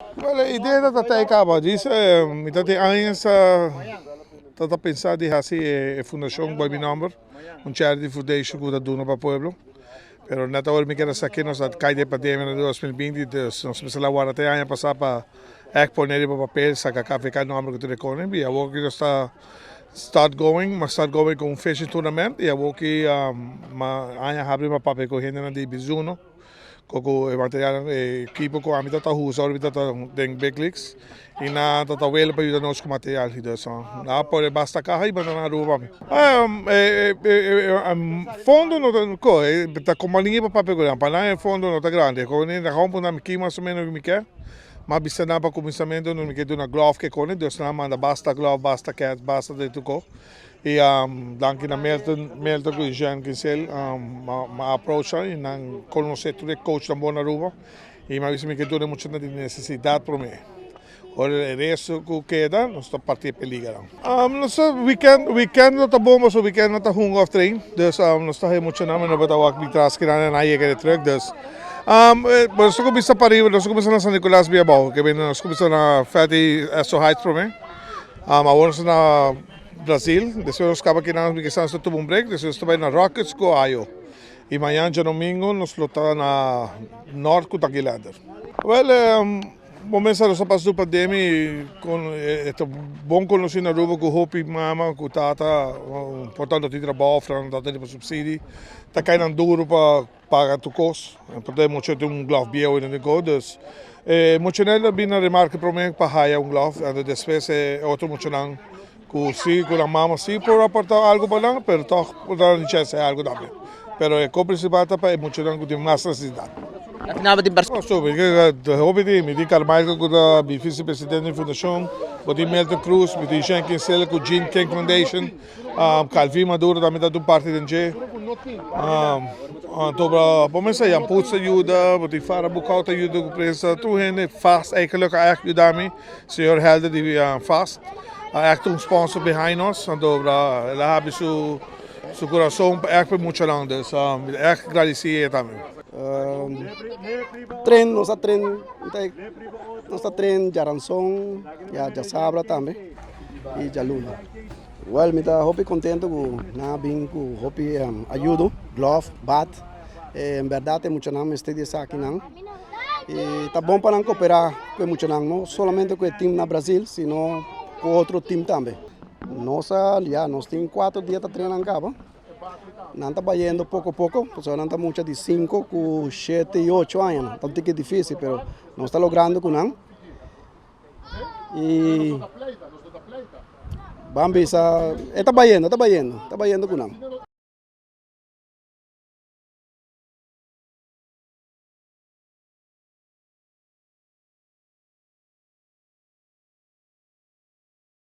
Well, e idea ta ta caba. Diz, mi ta tin aña ta pensa di haci e fundacion Boy Mi Number, un charity foundation cu ta duna pa pueblo. Pero net awor mi kier sa cu nos a cay den pandemia na 2020, dus nos mester a warda te aña pasa pa echt pone riba papel, saca KVK number cu tur e cosnan. Y awor cu nos ta start going, m'a start going cu un fishing tournament y awor cu ma aña habri m'a papia cu hendenan di Mizuno, cu e material, e ekipo cu ami ta usa ora mi ta den big leagues y nan ta wele pa yuda nos cu material. Dus nan a pone basta caha y manda nan Aruba pa mi. Fondo no ta co, ta compania pa papia cu nan, pa nan e fondo no ta grandi. Na gewoon pone mi ki mas o menos mi kier, m'a bisa nan pa cuminsamento mi kier duna glove ke cone, dus nan a manda basta glove, basta cap, basta de tur co. Y danki na Milton, Milton cu Jean Kinsel m'a approach nan y nan conoce tur e coach nan bon na Aruba y m'a bisa mi kier duna mucha nan di necesidad prome. Ora e resto cu keda nos ta parti e liganan. Nos ta weekend, weekend no ta bon pasobra weekend no ta hunga of train, dus nos ta haya mucha nan, mi no por ta wak mi tras kinan nan a yega den truck, dus nos ta cuminsa pariba, nos ta cuminsa na San Nicolas bia abao, ke bini nos cuminsa na Fatty Esso Heights prome, awor nos ta na Brazil, despues nos caba kinan nos bisa nos ta tuma un break, despues nos ta bay na Rockets cu Ohio y mañan djadomingo nos lo ta na Noord cu Taquilander. Well, bo mester nos a pasa tur pandemia y con e ta bon conoci na Aruba cu hopi mama cu tata por ta no tin trabao of nan ta riba subsidio ta cay nan duro pa paga tur cos. Por ta e mucha tin un glove bieu y no tin cos dus e muchanan a bin na remarke prome pa haya un glove anto despues e otro muchanan cu si cu nan mama si por aporta algo pa nan pero toch por ta nan chance haya algo tambe pero e cos principal ta pa e muchanan cu tin mas necesidad. Al final bo tin No so hopi tin mi tin Carmichael cu ta mi vice presidente di fundacion bo tin Milton Cruz mi tin Shen Kinsella cu Gene King Foundation. Calvin Maduro tambe ta dun parti den dje. Anto bo mester Jan Putz ta yuda, bo tin Farah Bucau ta yuda ku prensa, tur hende Fast eigenlijk a ègt yuda mi, señor Helder di Fast a ègt un sponsor behind nos, anto el a habri su su kurason pa ègt pa e muchanan, dus mi ta ègt gradisi e tambe. Tren, nos a tren, nos ta tren djaranson, ya djasabra tambe y djaluna. Well, mi ta hopi contento cu nan a bin cu hopi ayudo, glove, bat. En berdad e muchanan mester di esakinan. Y ta bon pa nan coopera cu e muchanan, no solamente cu e team na Brazil, sino cu otro team tambe. Nos a, ya, nos tin cuatro dia ta traina nan caba. Nan ta bayendo poco poco, pasobra nan ta mucha di cinco cu shete y ocho aña. Ta un tiki dificil, pero nos ta logrando cu nan. Y ban bisa, e ta bayendo, e ta bayendo, ta bayendo cu nan.